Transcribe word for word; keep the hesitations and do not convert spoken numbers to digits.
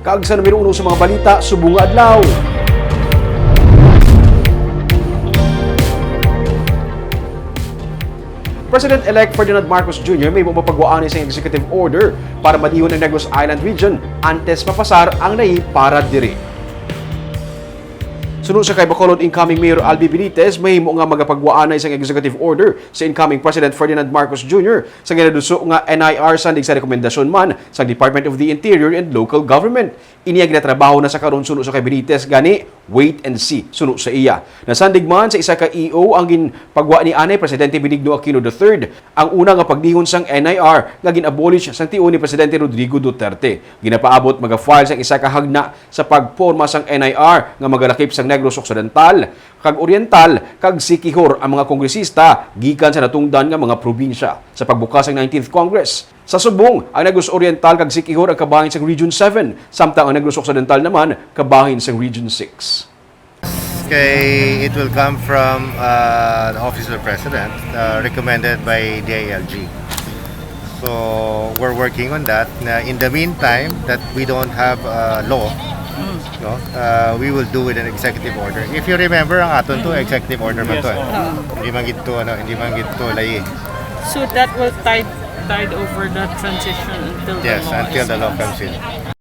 Kag sa numero uno sa mga balita subong nga adlaw, President-elect Ferdinand Marcos Junior may mapagwaanay sa executive order para madihon ang Negros Island region antes mapasar ang nai para diri. Suno sa kay Bacolod incoming Mayor Albi Benitez, mahimo nga magapagwaanay sang executive order sa incoming President Ferdinand Marcos Junior sa ginaduso nga N I R sandig sa rekomendasyon man sang Department of the Interior and Local Government. Ini ang ginatrabaho na sa karon suno sa kay Benitez, gani wait and see suno sa iya. Nasandig man sa isa ka E O ang ginpagwa ni anay Presidente Benigno Aquino the third, ang una nga pagdihon sang N I R nga gin-abolish sang tion ni Presidente Rodrigo Duterte. Ginapaabot maga-file sang isa ka hagna sa pagporma sang N I R nga magalakip sang Negros Occidental kag Oriental kag Siquijor ang mga kongresista gikan sa natungdan nga mga probinsya. Sa pagbukas sang nineteenth Congress sa Subong, ang Negros Oriental kag Siquijor ang kabahin sang Region seven, samtang ang Negros Occidental naman kabahin sang Region six. Okay, it will come from uh, the Office of the President, uh, recommended by D I L G. So we're working on that. Na in the meantime, that we don't have uh, law, no, uh, we will do with an executive order. If you remember, ang aton to executive order man to. Eh. Hindi man gito, ano, hindi man gito layi. So that will tide tide over the transition until the Yes, law until is the law passed. Comes in.